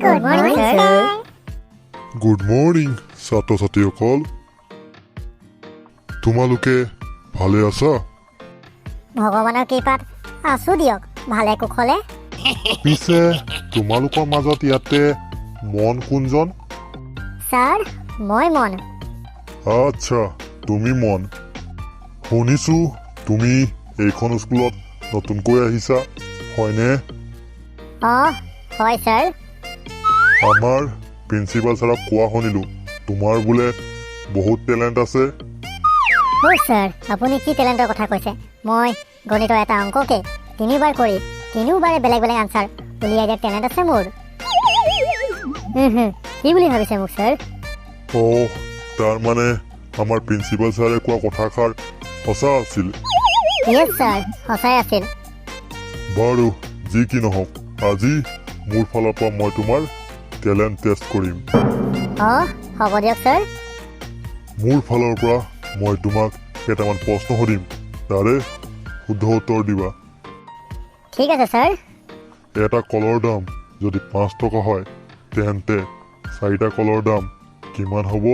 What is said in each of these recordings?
Good morning, sir. Good morning ছাত্ৰ ছাত্ৰীসকল। তোমালোকে ভালে আছা? ভগৱানৰ কৃপাত আছো দিয়ক ভালে কুশলে। পিছে তোমালোকৰ মাজত ইয়াতে মন কোনজন? ছাৰ, মই মন। আচ্ছা, তুমি মন। শুনিছো তুমি এইখন স্কুলত নতুনকৈ আহিছা, হয়নে? অঁ, হয় ছাৰ। আমাৰ প্ৰিন্সিপাল ছাৰক কোৱা শুনিলো তোমাৰ বোলে বহুত টেলেণ্ট আছে। অ' ছাৰ, আপুনি কি টেলেণ্টৰ কথা কৈছে? মই গণিতৰ এটা অংককে তিনিবাৰ কৰি তিনিওবাৰে বেলেগ বেলেগ আনচাৰ উলিয়াই দিয়াৰ টেলেণ্ট আছে মোৰ। হুম, কি বুলি ভাবিছে মোক ছাৰ? অ', তাৰমানে আমাৰ প্ৰিন্সিপাল ছাৰে কোৱা কথাষাৰ সঁচা আছিল। য়েছ ছাৰ, সঁচাই আছিল। বাৰু, যি কি নহওক, আজি মোৰ ফালৰ পৰা মই তোমাৰ টেলেণ্ট টেষ্ট কৰিম। অঁ, হ'ব দিয়ক ছাৰ। মোৰ ফালৰ পৰা মই তোমাক কেইটামান প্ৰশ্ন সুধিম, তাৰে শুদ্ধ উত্তৰ দিবা। ঠিক আছে ছাৰ। এটা কলৰ দাম যদি 5 টকা হয়, তেন্তে চাৰিটা কলৰ দাম কিমান হ'ব?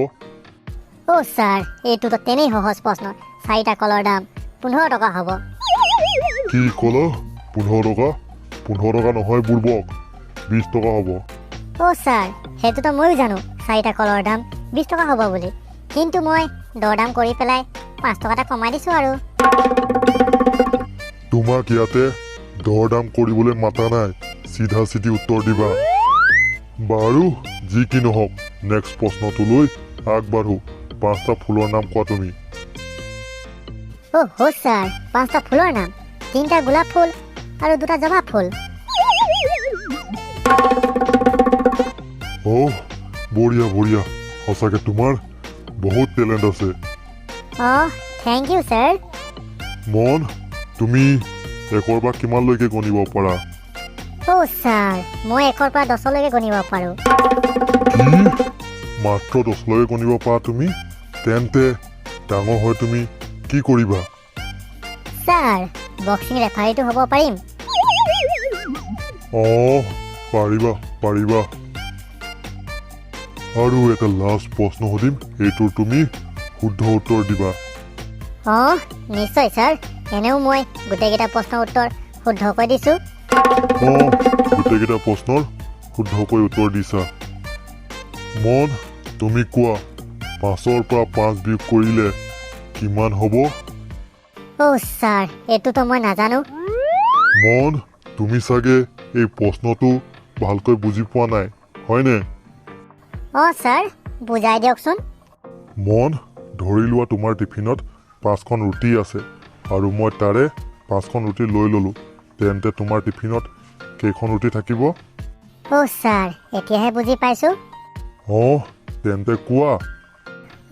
অ' ছাৰ, এইটোতো তেনেই সহজ প্ৰশ্ন। চাৰিটা কলৰ দাম 15 টকা হ'ব। কি ক'লা? 15 টকা? 15 টকা নহয় বুৰ্বক, 20 টকা হ'ব। অ' ছাৰ, সেইটোতো ময়ো জানো চাৰিটা কলৰ দাম 20 টকা হ'ব বুলি, কিন্তু মই দৰ দাম কৰি পেলাই 5 টকা এটা কমাই দিছোঁ আৰু। তোমাক ইয়াতে দৰ দাম কৰিবলৈ মাতা নাই, চিধা চিধি উত্তৰ দিবা। বাৰু, যি কি নহওক, নেক্সট প্ৰশ্নটোলৈ আগবাঢ়ো। পাঁচটা ফুলৰ নাম কোৱা তুমি। অ' হ' ছাৰ, পাঁচটা ফুলৰ নাম: তিনিটা গোলাপ ফুল আৰু দুটা জবা ফুল। অহ, বঢ়িয়া বঢ়িয়া, সঁচাকে তোমাৰ বহুত টেলেণ্ট আছে। অঁ, thank U sir. মন, তুমি একৰ পৰা কিমানলৈকে গণিব পাৰা? অ' ছাৰ, মই একৰ পৰা দহলৈকে গণিব পাৰোঁ। কি, মাত্ৰ দহলৈকে গণিব পাৰা তুমি? তেন্তে ডাঙৰ হৈ তুমি কি কৰিবা? ছাৰ, বক্সিং ৰেফাৰীটো হ'ব পাৰিম। অঁ, পাৰিবা পাৰিবা। আৰু এটা লাষ্ট প্ৰশ্ন সুধিম, এইটোৰ তুমি শুদ্ধ উত্তৰ দিবা। অঁ, নিশ্চয় ছাৰ। এনেও মই গোটেইকেইটা প্ৰশ্নৰ উত্তৰ শুদ্ধকৈ দিছোঁ। অঁ, গোটেইকেইটা প্ৰশ্নৰ শুদ্ধকৈ উত্তৰ দিছা। মন, তুমি কোৱা, পাঁচৰ পৰা পাঁচ বিয়োগ কৰিলে কিমান হ'ব? অ' ছাৰ, এইটোতো মই নাজানো। মন, তুমি চাগে এই প্ৰশ্নটো ভালকৈ বুজি পোৱা নাই, হয়নে? অঁ ছাৰ, বুজাই দিয়কচোন। মন, ধৰি লোৱা তোমাৰ টিফিনত পাঁচখন ৰুটি আছে আৰু মই তাৰে পাঁচখন ৰুটি লৈ ল'লোঁ, তেন্তে তোমাৰ টিফিনত কেইখন ৰুটি থাকিব? অ' ছাৰ, এতিয়াহে বুজি পাইছোঁ। অঁ, তেন্তে কোৱা।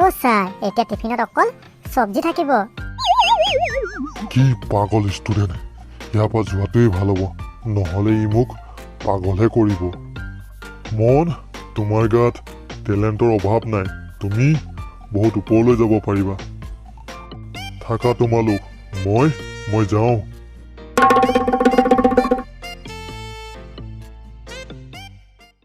অ' ছাৰ, এতিয়া টিফিনত অকল চব্জি থাকিব। কি পাগল ষ্টুডেণ্ট! ইয়াৰ পৰা যোৱাটোৱেই ভাল হ'ব, নহ'লে ই মোক পাগলহে কৰিব। মন, তোমাৰ গাত টেলেণ্টৰ অভাৱ নাই, তুমি বহুত ওপৰলৈ যাব পাৰিবা। থাকা তোমালোক, মই যাওঁ।